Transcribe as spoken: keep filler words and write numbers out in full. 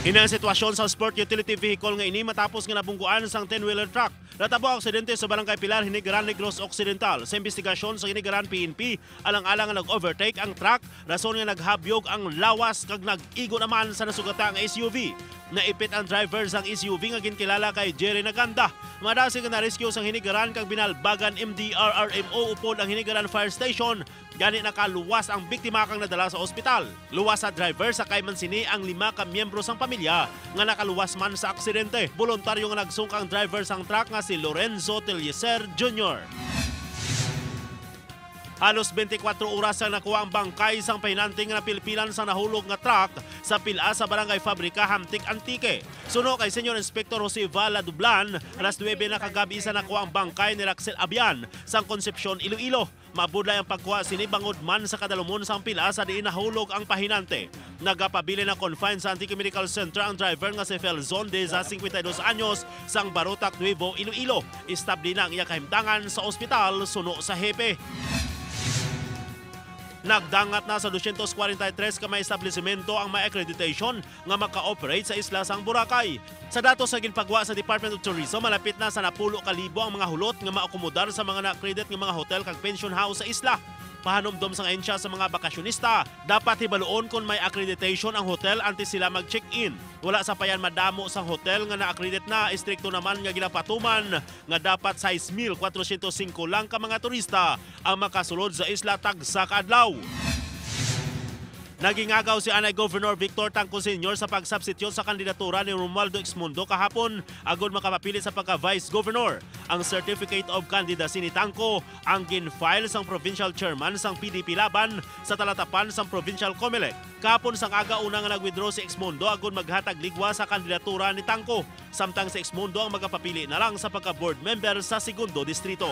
Hinang sitwasyon sa sport utility vehicle nga ini matapos nga nabungguan sang ten-wheeler truck. Natabo ang aksidente sa Barangay Pilar, Hinigaran, Negros Occidental. Sa investigasyon sa Hinigaran P N P, alang-alang nga nag-overtake ang truck, rason nga naghabyog ang lawas kag nag-igo naman sa nasugata nga S U V. Naipit ang driver sang S U V nga ginkilala kay Jerry Naganda. Madasig nga na-rescue sang Hinigaran kag Binalbagan M D R R M O upod ang Hinigaran Fire Station. Gani nakaluwas ang biktima kag nadala sa ospital. Luwas sa driver, sakay man sini ang lima ka miyembro sang pamilya nga nakaluwas man sa aksidente. Boluntaryo nga nagsungka ang driver sang truck nga si Lorenzo Telieser Junior. Halos twenty-four oras ang nakuha ang bangkay sang pahinante nga napilpilan sa nahulog nga truck sa pila sa Barangay Fabrica, Hamtic, Antique. Suno kay Senior Inspector Jose Val Ladublan, alas nuebe na kagabi sa nakuha ang bangkay ni Raxel Abian sang Concepcion, Iloilo. Mabudlay ang pagkuha sini bangod man sa kadalumon sang pila sa diin nahulog ang pahinante. Nagapabilin na confine sa Antique Medical Center ang driver nga si Felzon Deza, cincuenta y dos anyos, sang Barotac Nuevo, Iloilo. Estable na ang iya kahimtangan sa ospital suno sa hepe. Nagdangat na sa dosyentos kwarenta y tres ka mga establisemento ang may accreditation nga maka-operate sa isla sang Boracay. Sa datos nga ginpagwa sa Department of Tourism, malapit na sa napulo ka libo ang mga hulot nga maakomodar sa mga na-accredit nga mga hotel kag pension house sa isla. Pahanumdom sang ahensya sa mga bakasyonista, dapat hibaluon kon may accreditation ang hotel antes sila mag-check-in. Wala sapayan madamo sang hotel nga na-accredit na, istrikto naman nga ginapatuman nga dapat sais mil kwatrosyentos singko lang ka mga turista ang makasulod sa isla tagsa ka adlaw. Nagingagaw si anay Governor Victor Tangco Senior sa pag-substitute sa kandidatura ni Romualdo Exmundo kahapon agod makapapili sa pagka-Vice Governor. Ang Certificate of Candidacy ni Tangco ang gin-file sang Provincial Chairman sang P D P Laban sa talatapan sang Provincial Comelec. Kahapon sang aga, una nga nag-withdraw si Exmundo agod maghatag ligwa sa kandidatura ni Tangco, samtang si Exmundo ang magapapili na lang sa pagka-board member sa Segundo Distrito.